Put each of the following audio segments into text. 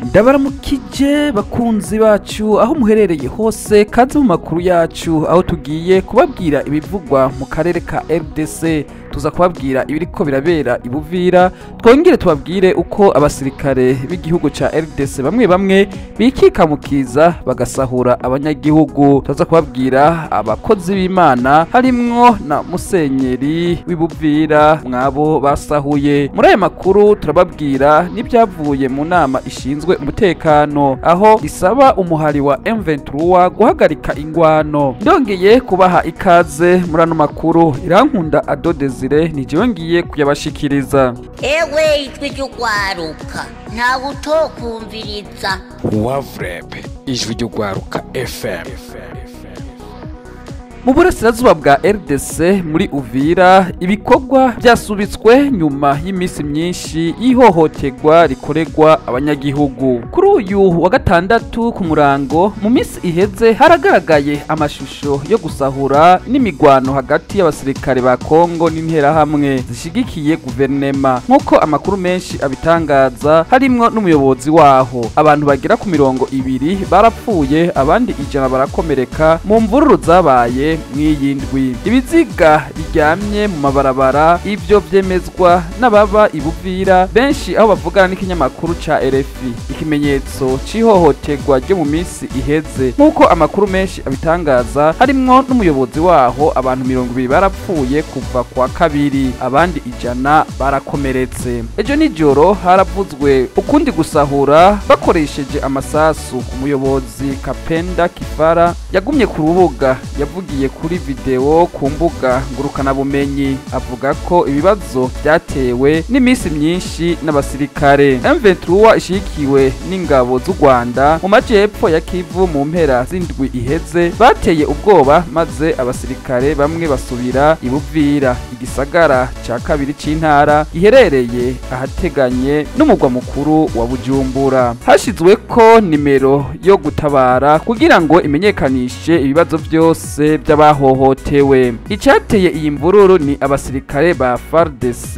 Ndabaramukije bakunzi bacu aho muherereye hose, kaze mu makuru yacu aho tugiye kubabwira ibivugwa mu karere ka RDC. Tuza kubabwira ibiriko birabera ibuvira, twongere tubabwire uko abasirikare b'igihugu ca RDC bamwe bamwe bikikamukiza bagasahura abanyagihugu. Tuza kubabwira abakozi b'Imana harimwo na musenyeri w'ibuvira mwabo basahuye. Muri aya makuru turababwira n'ibyavuye mu nama ishinzwe umutekano aho isaba umuhari wa M23 guhagarika ingwano. Ndongeye kubaha ikaze muri ano makuru. Irankunda Adodezire ni jewe ngiye kuyabashikiriza. Ewe ijwi ry'ugwaruka ntawe utokumviriza. Wavreb, ijwi ry'ugwaruka FM. Mu burasirazuba bwa RDC muri Uvira ibikorwa byasubitswe nyuma y'imisi myinshi y'ihohoterwa rikoregwa abanyagihugu. Kuri uyu wa gatandatu ku murango mu misi iheze haragaragaye amashusho yo gusahura n'imigwano hagati y'abasirikare ba Kongo n'interahamwe zishigikiye guverinema, nk'uko amakuru menshi abitangaza, harimwo n'umuyobozi waho. Abantu bagera ku 20 barapfuye, abandi 100 barakomereka mu mvururu zabaye mw'iyi ndwi. Ibiziga biryamye mu mabarabara, ivyo vyemezwa n'ababa ibuvira benshi aho bavugana n'ikinyamakuru ca RFI. Ikimenyetso c'ihohoterwa ryo mu misi iheze, nk'uko amakuru menshi abitangaza, harimwo n'umuyobozi waho, abantu 20 barapfuye kuva kwa kabiri, abandi 100 barakomeretse. Ejo nijoro haravuzwe ukundi gusahura bakoresheje amasasu. Umuyobozi Kapenda Kifara yagumye ku rubuga yavugiye kuri video ku mbuga ngurukanabumenyi, avuga ko ibibazo byatewe n'imisi myinshi n'abasirikare. M23 ishikiwe n'ingabo z'u Rwanda mu majepfo ya Kivu mu mpera z'indwi iheze bateye ubwoba, maze abasirikare bamwe basubira ibuvira, igisagara ca kabiri c'intara giherereye ahateganye n'umugwa mukuru wa Bujumbura. Hashizwe ko nimero yo gutabara kugira ngo imenyekanishe ibibazo byose by'abahohotewe. Icyateye iyi mvururu ni abasirikare ba FARDC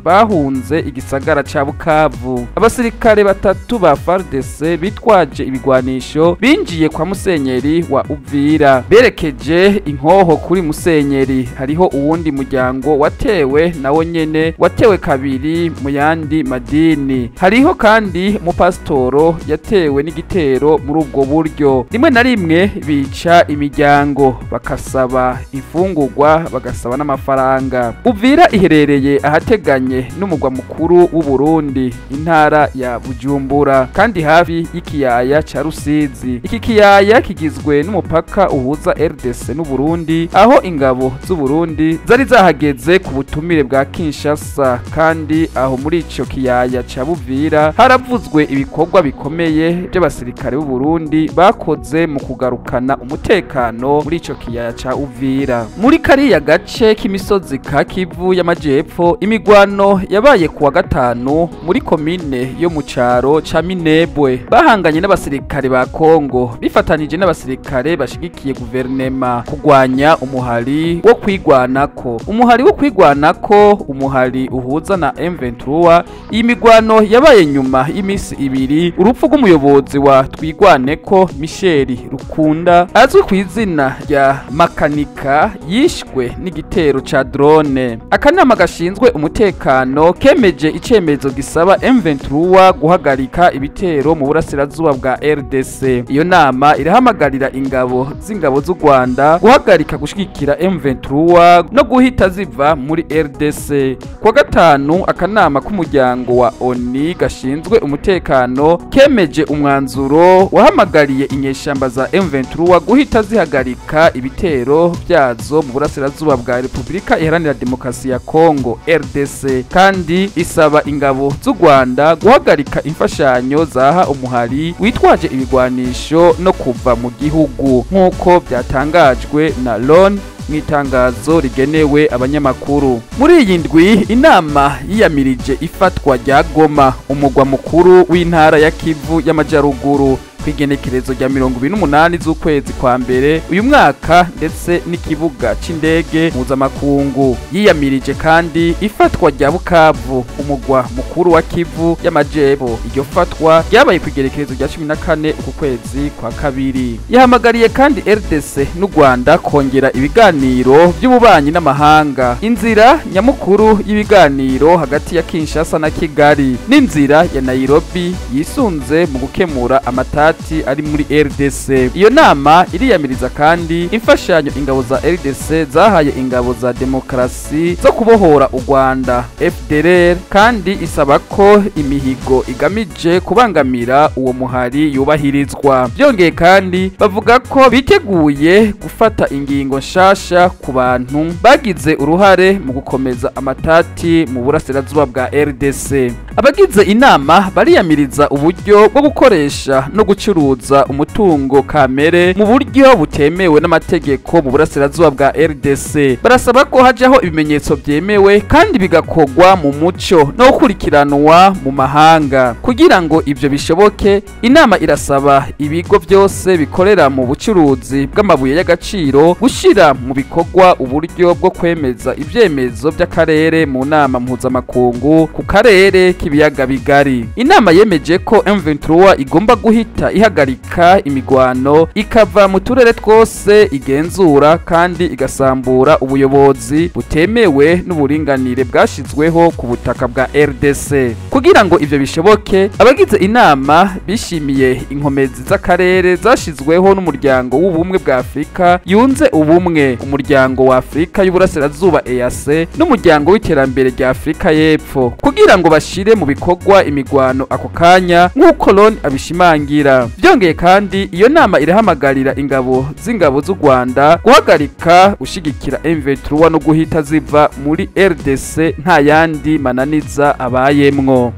bahunze igisagara ca Bukavu. Abasirikare batatu ba FARDC bitwaje ibigwanisho binjiye kwa musenyeri wa Uvira, berekeje inkoho kuri musenyeri. Hariho uwundi muryango watewe nawo nyene watewe kabiri mu yandi madini. Hariho kandi umupasitoro yatewe n'igitero muri ubwo buryo. Rimwe na rimwe bica imiryango bakasaba imfungurwa, bagasaba n'amafaranga. Uvira iherereye ahateganye n'umugwa mukuru w'u Burundi, intara ya Bujumbura, kandi hafi y'ikiyaya ca Rusizi. Iki kiyaya kigizwe n'umupaka uhuza RDC n'u Burundi, aho ingabo z'u Burundi zari zahageze ku butumire bwa Kinshasa. Kandi aho muri ico kiyaya ca Buvira haravuzwe ibikorwa bikomeye by'abasirikare b'u Burundi bakoze mu kugarukana umutekano muri ico kiyaya ca Uvira. Muri kariya gace k'imisozi ka Kivu y'amajepfo, imigwano yabaye kuwa gatanu muri komine yo mu caro ca Minebwe. Bahanganye n'abasirikare ba Kongo bifatanije n'abasirikare bashigikiye guverinema kugwanya umuhari wo kwigwanako. Umuhari wo kwigwanako, umuhari uhuza na M23. Iyi migwano yabaye nyuma y'imisi ibiri urupfu rw'umuyobozi wa Twigwaneko Michel Rukunda azwi ku izina rya Makanika yishwe n'igitero ca drone. Akanama gashinzwe umutekano kemeje icemezo gisaba M23 guhagarika ibitero mu burasirazuba bwa RDC. Iyo nama irahamagarira ingabo z'ingabo z'u Rwanda guhagarika gushigikira M23 no guhita ziva muri RDC. Kwa gatanu akanama k'umuryango wa ONU gashinzwe umutekano kemeje umwanzuro wahamagariye inyeshamba za M23 guhita zihagarika ibitero byazo mu burasirazuba bwa Republika Iharanira Demokarasi ya Kongo RDC, kandi isaba ingabo z'u Rwanda guhagarika imfashanyo zaha umuhari witwaje ibigwanisho no kuva mu gihugu, nk'uko byatangajwe na LON mw'itangazo rigenewe abanyamakuru. Muri iyi ndwi inama yiyamirije ifatwa rya Goma, umugwa mukuru w'intara ya Kivu y'Amajaruguru. Kw'igenekerezo rya 28 z'ukwezi kwa mbere uyu mwaka, ndetse n'ikibuga c'indege mpuzamakungu. Yiyamirije kandi ifatwa rya Bukavu, umugwa mukuru wa Kivu y'Amajepfo. Iryo fatwa ryabaye kw'igenekerezo rya 14 uku kwezi kwa kabiri. Yahamagariye kandi RDC n'u Rwanda kongera ibiganiro by'ububanyi n'amahanga, inzira nyamukuru y'ibiganiro hagati ya Kinshasa na Kigali n'inzira ya Nairobi yisunze mu gukemura amatati ari muri RDC. Iyo nama iriyamiriza kandi imfashanyo ingabo za RDC zahaye ingabo za demokarasi zo kubohora u Rwanda FDLR, kandi isaba ko imihigo igamije kubangamira uwo muhari yubahirizwa. Byongeye kandi bavuga ko biteguye gufata ingingo nshasha ku bantu bagize uruhare mu gukomeza amatati mu burasirazuba bwa RDC. Abagize inama bariyamiriza uburyo bwo gukoresha no gucuruza umutungo kamere mu buryo butemewe n'amategeko mu burasirazuba bwa RDC. Barasaba ko hajaho ibimenyetso byemewe kandi bigakogwa mu muco no gukurikiranwa mu mahanga. Kugira ngo ivyo bishoboke, inama irasaba ibigo byose bikorera mu bucuruzi bw'amabuye y'agaciro gushira mu bikorwa uburyo bwo kwemeza ivyemezo by'akarere mu nama mpuzamakungu ku karere k'ibiyaga bigari. Inama yemeje ko M23 igomba guhita ihagarika imigwano, ikava mu turere twose igenzura, kandi igasambura ubuyobozi butemewe n'uburinganire bwashizweho ku butaka bwa RDC. Kugira ngo ivyo bishoboke, abagize inama bishimiye inkomezi z'akarere zashizweho n'umuryango w'ubumwe bwa Afrika yunze ubumwe, umuryango wa Afrika y'Uburasirazuba EAC n'umuryango w'iterambere rya Afrika y'Epfo, kugira ngo bashire mu bikorwa imigwano ako kanya nk'uko Loni abishimangira. Byongeye kandi iyo nama irahamagarira ingabo z'ingabo z'u Rwanda guhagarika gushigikira M23 no guhita ziva muri RDC nta yandi mananiza abayemwo.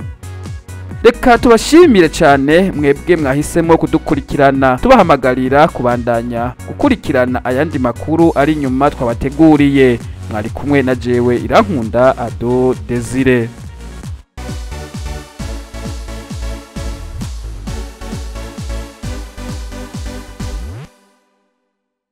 Reka tubashimire cyane mwebwe mwahisemo kudukurikirana, tubahamagarira kubandanya gukurikirana ayandi makuru ari nyuma twabateguriye. Mwari kumwe na jewe Irankunda Ado Desire.